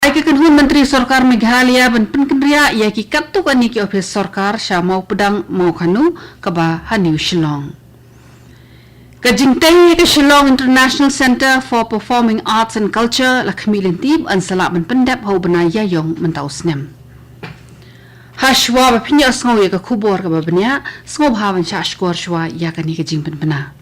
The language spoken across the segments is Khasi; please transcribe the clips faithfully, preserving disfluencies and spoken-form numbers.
Ka kynhun Myntri Sorkar Meghalaya ban pynkynriah ïa ki katto katne ki ophis sorkar sha Mawpdang Mawkhanu kaba ha New Shillong. Ka jingtei ïa ka Shillong International Centre for Performing Arts and Culture la khmih lynti ban sa lah ban pyndep ha u bnai Ïaïong mynta u snem. Hashwa ba phin ïoh sngew ïa ka khubor kaba bniah, sngewbha ban shah shkor shwa ïa kane ka jingpynbna.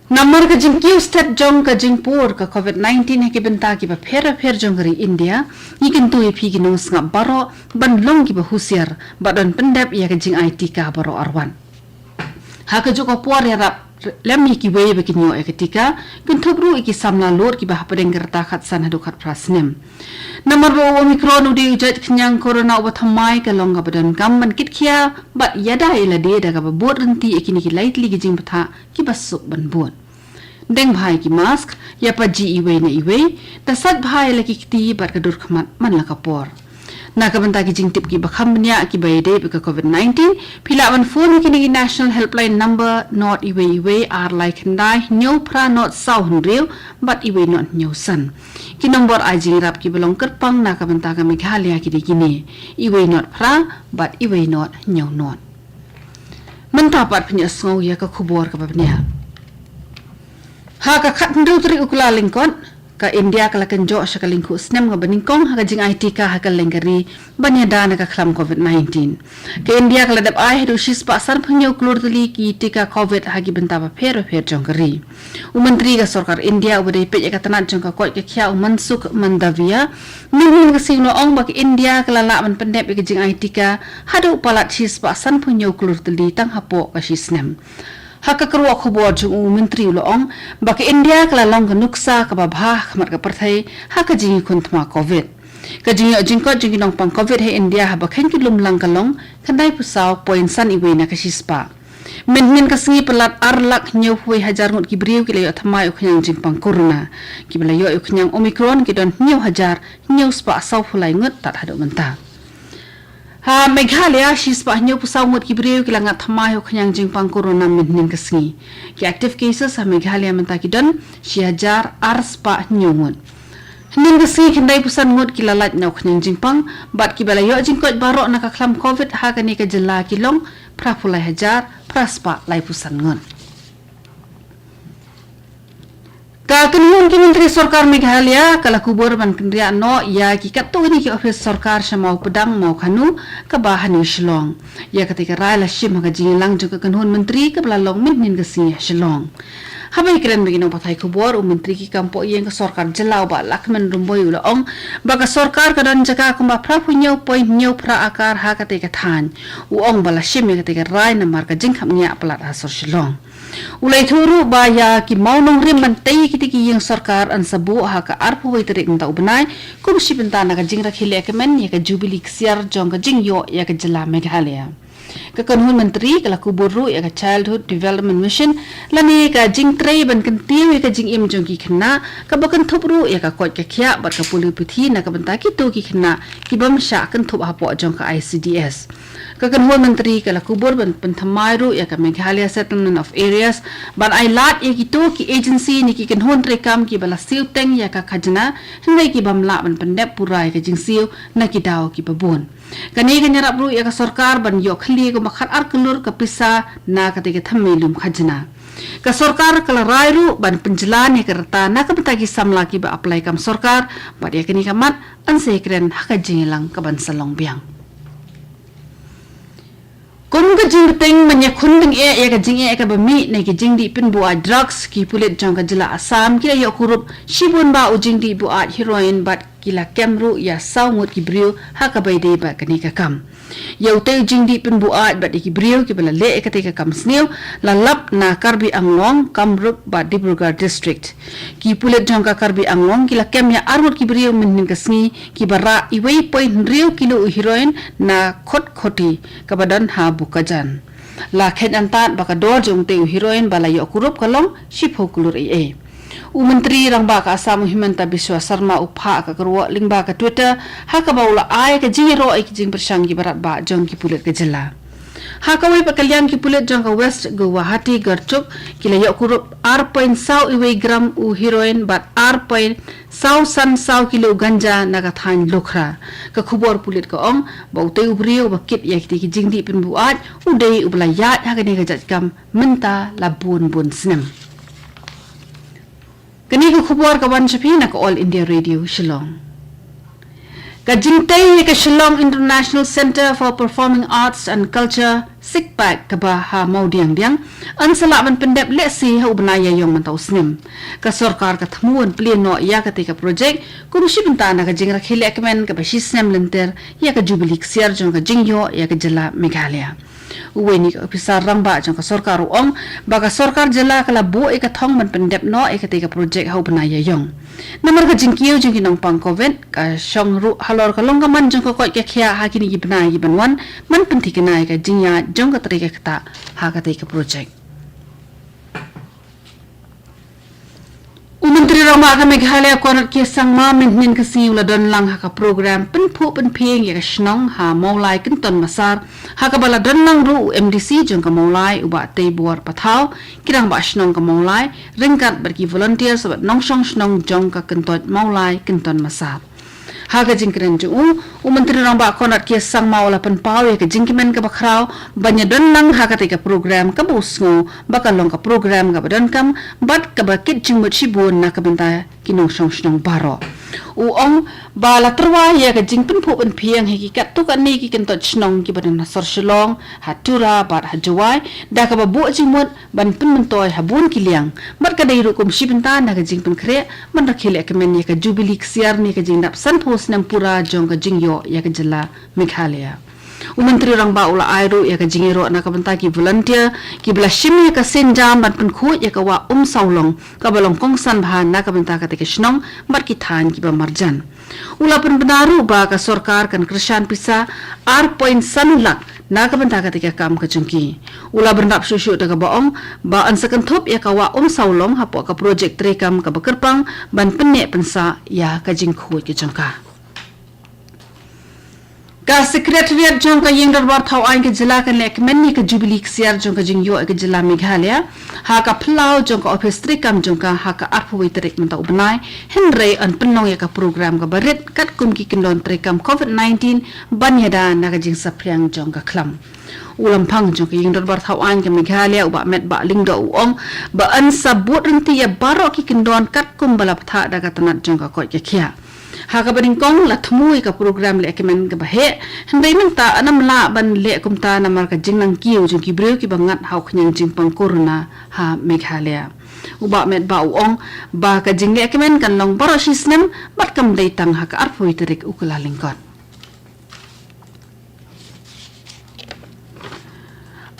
Namar ka jingkiew stet jong ka jingpur ka COVID nineteen ha ki bynta kiba pher pher jong ka ri India, ngi kyntu ïa phi ki nongsngap baroh ban long kiba husiar bad ban pyndep ïa ka jingai tika baroh arwat. Ha kajuh ka por ïarap lem ïa kiwei ba kin ïoh ïa ka tika, kynthup ruh ïa ki samla lud kiba hapdeng ka rta khatsan haduh khatphra snem. Namar ba u Omicron u dei u jait khñiang corona uba thymmai, ka long kaba donkam ban kitkhia bad ïada ïa lade da kaba bud rynti ïa kine ki lai tylli ki jingbthah kiba suk ban bud. Deng bha ïa ki mask, ïa paji iwei na iwei, da sait bha ïa la ki kti bad ka dur khmat man la ka por. Na ka bynta ki jingtip kiba kham bniah kiba ïadei bad ka COVID nineteen, phi lah ban phone ha kine ki National Helpline Number not iwei iwei ar lai khyndai hynñiew phra not saw hynriew bad iwei not hynñiew san. Ki nombor ai jingïarap kiba long kyrpang na ka bynta ka Meghalaya ki dei kine, iwei not phra bad iwei not hynñiew not. Mynta pat phin ïohsngew ïa ka khubor kaba bniah. Ha ka khathynriew tarik u Kyllalyngkot, ka India ka la kynjoh sha ka lyngkhuh snem kaba nyngkong ha ka jingai tika ha kylleng ka ri ban ïada na ka khlam COVID nineteen. Ka India ka la dep ai haduh shispah sanphew hynñiew klur tylli ki tika COVID ha ki bynta bapher bapher jong ka ri. U Myntri ka Sorkar India uba dei peit ïa ka tnat jong ka koit ka khiah u Mansukh Mandaviya mynhynnin ka sngi u la ong ba ka India ka la lah ban pyndep ïa ka jingai tika haduh palat shispah sanphew hynñiew klur tylli tang hapoh ka shi snem. Ha ka kyrwoh khubor jong u, u Myntri u la ong ba ka India ka la long ka nuksa kaba bha ha khmat ka pyrthei ha ka jingïakhun thma COVID. Ka jingïoh jingkoit jong ki nongpang COVID ha India haba kheiñ ki lumlang ka long khyndai phew saw point san iwei na ka shispah. Mynhynnin ka sngi palat ar lak hynñiewphew wei hajar ngut ki briew ki la ïoh thymmai u khñiang jingpang corona. Kiba la ïoh u khñiang Omicron ki don hynñiew hajar hynñiew spah sawphew lai ngut tad haduh mynta. Ha Meghalaya, shispah hynñiewphew saw ngut ki briew ki la ngat thymmai u khñiang jingpang corona mynhynnin ka sngi. Ki active cases ha Meghalaya mynta ki don shi hajar ar spah hynñiew ngut. Hynnin ka sngi khyndai phew san ngut ki la lait na u khñiang jingpang, bad kiba la ïoh jingkoit baroh na ka khlam COVID ha kane ka jylla ki long phra phew lai hajar phra spah lai phew san ngut. Ka kynhun ki Myntri Sorkar Meghalaya ka la kubur ban kynriah noh ïa ki katto katne ki ophis sorkar sha Mawpdang Mawkhanu kaba ha New Shillong. Ïa katei ka rai la shim ha ka jingïalang jong ka kynhun myntri kaba la long mynhynnin ka sngi ha Shillong. Haba ïakren bad ki nongpathai khubor, u Myntri ki kam poh ïing ka Sorkar Jylla u Bah Lahkmen Rymbui u la ong ba ka sorkar ka don jaka kumba phra phew hynñiew point hynñiew phra akar ha katei ka thaiñ. U ong ba la shim ïa katei ka rai namar ka jingkhapngiah palat ha sor Shillong. U la ïathuh ruh ba ïa ki mawnongrim ban tei ïa kitei ki ïing sorkar yn sa buh ha ka arphew wei tarik mynta u bnai, kum shi bynta na ka jingrakhe lehkmen ïa ka Jubilee ksiar jong ka jingïoh ïa ka jylla Meghalaya. Ka kynhun myntri ka la kubur ruh ïa ka Childhood Development Mission, lane ka jingtrei ban kyntiew ïa ka jingim jong ki khynnah, kaba kynthup ruh ïa ka koit ka khiah bad ka pule puthi na ka bynta kito ki khynnah ki bym shah kynthup hapoh jong ka I C D S. Ka kynhun myntri ka la kubur ban pynthymmai ruh ïa ka Meghalaya Settlement of Areas ban ai lad ïa kito ki agency ne ki kynhun treikam kiba la siew teng ïa ka khajna, hynrei ki bym lah ban pyndep pura ïa ka jingsiew na ki daw kiba bun. Kane kan ïarap ruh ïa ka sorkar ban ïoh khlieh kumba khat ar klur ka pisa na katei ka thymmei lum khajna. Ka sorkar ka la rai ruh ban pynjlan ïa ka rta na ka bynta ki samla kiba apply kam sorkar, bad ïa kane ka mat yn sa ïakren ha ka jingïalang kaban sa long biang. Kum ka jingbteng ban ïakhun tyngeh ïa ka jingeh kaba mih na ki jingdih pynbuaid drugs, ki pulit jong ka jylla Assam ki la ïoh kurup shibun bah u jingdih buaid heroin bad ki la kem ruh ïa saw ngut ki briew ha kaba ïadei bad kane ka kam. Ïa utei u jingdih pynbuaid bad ïa ki briew kiba la leh ïa katei ka kam sniew la lap na Karbi Anglong, Kamrup bad Dibrugarh District. Ki pulit jong ka Karbi Anglong ki la kem ïa ar ngut ki briew mynhynnin ka sngi kiba rah iwei point hynriew kilo u heroin na Kotkhoti kaba don ha Bokajan. La kheiñ antad ba ka dor jong utei u heroin ba la ïoh kurup ka long shiphew klur eiei. U Myntri Rangbah ka Assam u Himanta Biswa Sarma u phah ka kyrwoh lyngba ka Twitter ha kaba u la ai ka jingïaroh ïa ki jingpyrshang kiba radbah jong ki pulit ka jylla. Ha kawei pat ka liang, ki pulit jong ka West Guwahati Garchuk ki la ïoh kurup ar point saw gram u heroin bad ar point saw san saw kilo ganja na ka thaiñ Lukhra. Ka khubor pulit ka ong ba utei u briew uba kit ïa kitei ki jingdih pynbuaid u dei uba la ïaid ha kane ka jait kam mynta la bun bun snem. Kane ka khubor ka wan sha phi na ka All India Radio Shillong. Ka jingtei ïa ka Shillong International Centre for Performing Arts and Culture, SICPAC, kaba ha Mawdiangdiang, yn sa lah ban pyndep lehse ha u bnai Ïaïong mynta u snem. Ka sorkar ka thmu ban plie noh ïa katei ka projek kum shi bynta na ka jingrakhe lehkmen kaba shi snem lynter ïa ka Jubilee ksiar jong ka jingïoh ïa ka jylla Meghalaya. Uwei na ki ophisar rangbah jong ka sorkar u ong ba ka sorkar jylla ka la buh ïa ka thong ban pyndep noh ïa katei ka projek ha u bnai Ïaïong. Namar ka jingkiew jong ki nongpang Covid, ka shong ruh halor ka long ka man jong ka koit ka khiah ha kine ki bnai ki ban wan, ban pynthikna ïa ka jingïaid jong ka trei ka ktah ha katei ka projek. U Myntri Rangbah ka Meghalaya Conrad K Sangma mynhynnin ka sngi u la don lang ha ka program pynphuh pynphieng ïa ka shnong ha Mawlai Kynton Massar, ha kaba la don lang ruh u M D C jong ka Mawlai u Bah Teibor Pathaw, ki rangbah shnong ka Mawlai, ryngkat bad ki volunteers bad nongshong shnong jong ka Kynton Mawlai Kynton Massar. Ha ka jingkren jong u, u Myntri Rangbah Conrad K Sangma u la pynpaw ïa ka jingkmen kaba khraw ban ïa don lang ha katei ka program kaba u sngew ba ka long ka program kaba donkam bad kaba kit jingmut shibun na ka bynta ki nongshong shnong baroh. U ong ba la tyrwa ïa ka jingpynphuh pynphieng ha ki katto katne ki kynton shnong kiba don ha sor Shillong, ha Tura bad ha Jowai, da kaba buh jingmut ban pynmyntoi ha bun ki liang. Bad ka dei ruh kum shi bynta na ka jingpynkhreh ban rakhe lehkmen ïa ka Jubilee ksiar ne ka jingdap sanphew snem pura jong ka jingïoh ïa ka jylla Meghalaya. U Myntri Rangbah u la ai ruh ïa ka jingïaroh na ka bynta ki volunteer kiba la shim ïa ka sienjam ban pynkhuid ïa ka Wah Umsawlong kaba long kongsan bha na ka bynta katei ka shnong bad ki thaiñ kiba marjan. U la pynbna ruh ba ka sorkar kan kyrshan pisa ar point san lak na ka bynta katei ka kam ka jong ki. U la bynrap shuh shuh da kaba ong ba yn sa kynthup ïa ka Wah Umsawlong hapoh ka projek treikam kaba kyrpang ban pynneh pynsah ïa ka jingkhuid ka jong ka. Ka Secretariat jong ka Ïing Dorbar Thaw Aiñ ka jylla kan lehkmen ïa ka Jubilee ksiar jong ka jingïoh ïa ka jylla Meghalaya ha ka phyllaw jong ka ophis treikam jong ka ha ka arphew wei tarik mynta u bnai, hynrei yn pynlong ïa ka program kaba rit katkum ki kyndon treikam Covid nineteen ban ïada na ka jingsaphriang jong ka khlam. U Lamphang jong ka Ïing Dorbar Thaw Aiñ ka Meghalaya u Bah Metbah Lyngdoh u ong ba yn sa bud ryntih ïa baroh ki kyndon katkum ba la bthah da ka tnat jong ka koit ka khiah. Ha kaba nyngkong la thmu ïa ka program lehkmen kaba heh, hynrei mynta ynnym lah ban leh kumta namar ka jingnang kiew jong ki briew kiba ngat ha u khñiang jingpang corona ha Meghalaya. U Bah Metbah u ong ba ka jinglehkmen kan long baroh shi snem bad kam dei tang ha ka arphew wei tarik u Kyllalyngkot.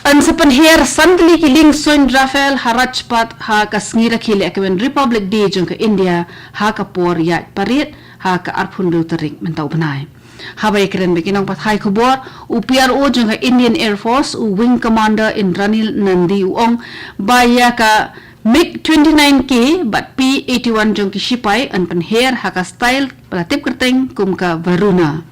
Yn sa pynher san tylli ki liengsuiñ Rafale ha Rajpath ha ka sngi rakhe lehkmen Republic Day jong ka India ha ka por ïaid parade ha ka arphew hynriew tarik mynta u bnai. Haba ïakren bad ki nongpathai khubor, u P R O jong ka Indian Air Force, u Wing Commander Indranil Nandi u ong ba ïa ka MiG twenty-nine K bad P eighty-one jong ki shipai yn pynher ha ka style ba la tip kyrteng kum ka Varuna.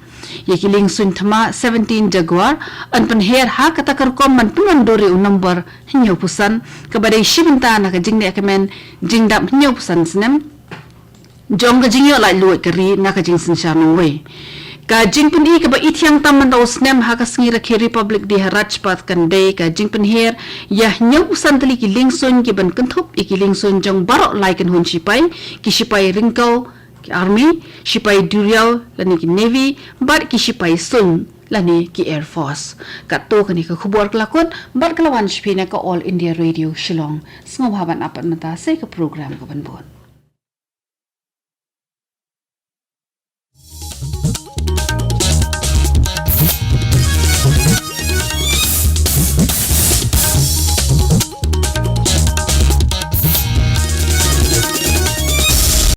Ïa ki liengsuiñ thma seventeen Jaguar yn pynher ha kata ka rukom ban pynwandur ïa u nombor hynñiewphew san, kaba dei shi bynta na ka jinglehkmen jingdap hynñiewphew san snem jong ka jingïoh laitluid ka ri na ka jingsynshar nongwei. Ka jingpyni kaba ithiang tam mynta u snem ha ka sngi rakhe Republic Day ha Rajpath kan dei ka jingpynher ïa hynñiewphew san tylli ki liengsuiñ kiban kynthup ïa ki liengsuiñ jong baroh lai kynhun shipai, ki shipai ryngkew, ki army, shipai duriaw lane ki navy, bad ki shipai suiñ lane ki air force. Katto katne ka khubor ka la kut bad ka la wan sha phi na ka All India Radio Shillong. Sngewbha ban ap pat mynta sa ïa ka program kaban bud.